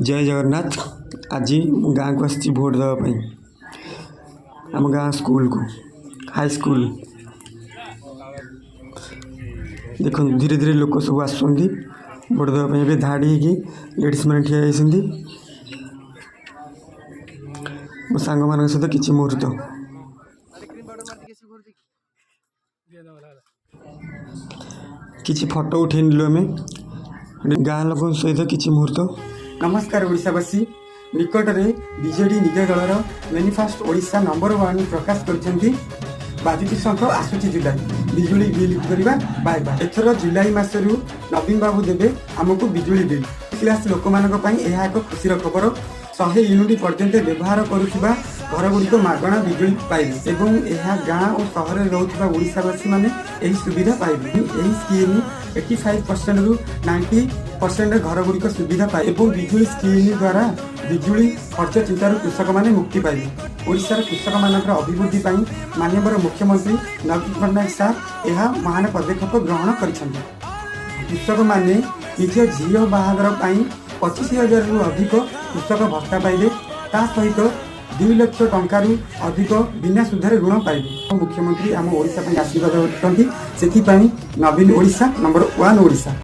ଜୟ ଜଗନ୍ନାଥ। ଆଜି ମୁଁ ଗାଁକୁ ଆସିଛି ଭୋଟ୍ ଦେବା ପାଇଁ, ଆମ ଗାଁ ସ୍କୁଲକୁ, ହାଇସ୍କୁଲ। ଦେଖନ୍ତୁ, ଧୀରେ ଧୀରେ ଲୋକ ସବୁ ଆସୁଛନ୍ତି ଭୋଟ୍ ଦେବା ପାଇଁ। ଏବେ ଧାଡ଼ି ହେଇକି ଲେଡ଼ିସ୍ ମାନେ ଠିଆ ହେଇଛନ୍ତି। ମୋ ସାଙ୍ଗମାନଙ୍କ ସହିତ କିଛି ମୁହୂର୍ତ୍ତ। କିଛି ଫଟୋ ଉଠେଇ ନେଲୁ ଆମେ, ଗାଁ ଲୋକଙ୍କ ସହିତ କିଛି ମୁହୂର୍ତ୍ତ। ନମସ୍କାର ଓଡ଼ିଶାବାସୀ। ନିକଟରେ ବିଜେଡ଼ି ନିଜ ଦଳର ମ୍ୟାନିଫେଷ୍ଟୋ ଓଡ଼ିଶା ନମ୍ବର ୱାନ୍ ପ୍ରକାଶ କରିଛନ୍ତି। ବାଜୁଛି ଶଙ୍ଖ, ଆସୁଛି ଜୁଲାଇ, ବିଜୁଳି ବିଲ୍ କରିବା ବାଏ ବାଏ। ଏଥର ଜୁଲାଇ ମାସରୁ ନବୀନ ବାବୁ ଦେବେ ଆମକୁ ବିଜୁଳି ବିଲ୍। କ୍ଲାସ୍ ଲୋକମାନଙ୍କ ପାଇଁ ଏହା ଏକ ଖୁସିର ଖବର। 100 ୟୁନିଟ୍ ପର୍ଯ୍ୟନ୍ତ ବ୍ୟବହାର କରୁଥିବା ଘରଗୁଡ଼ିକ ମାଗଣା ବିଜୁଳି ପାଇବେ ଏବଂ ଏହା ଗାଁ ଓ ସହରରେ ରହୁଥିବା ଓଡ଼ିଶାବାସୀମାନେ ଏହି ସୁବିଧା ପାଇବେ। ଏହି ସ୍କିମ୍ 85%ରୁ 90% ଘରଗୁଡ଼ିକ ସୁବିଧା ପାଇବେ ଏବଂ ବିଜୁଳି ସ୍କିମ୍ ଦ୍ୱାରା ବିଜୁଳି ଖର୍ଚ୍ଚ ଚିନ୍ତାରୁ କୃଷକମାନେ ମୁକ୍ତି ପାଇବେ। ଓଡ଼ିଶାର କୃଷକମାନଙ୍କର ଅଭିବୃଦ୍ଧି ପାଇଁ ମାନ୍ୟବର ମୁଖ୍ୟମନ୍ତ୍ରୀ ନବୀନ ପଟ୍ଟନାୟକ ସାର୍ ଏହା ମହାନ ପଦକ୍ଷେପ ଗ୍ରହଣ କରିଛନ୍ତି। କୃଷକମାନେ ନିଜ ଝିଅ ବାହାଘର ପାଇଁ 25,000ରୁ ଅଧିକ କୃଷକ ଭତ୍ତା ପାଇବେ। ତା ସହିତ 2 ଲକ୍ଷ ଟଙ୍କାରୁ ଅଧିକ ବିନା ସୁଧରେ ଋଣ ପାଇବେ। ମୁଖ୍ୟମନ୍ତ୍ରୀ ଆମ ଓଡ଼ିଶା ପାଇଁ ଆଶୀର୍ବାଦ ଅଟନ୍ତି। ସେଥିପାଇଁ ନବୀନ ଓଡ଼ିଶା, ନମ୍ବର ୱାନ୍ ଓଡ଼ିଶା।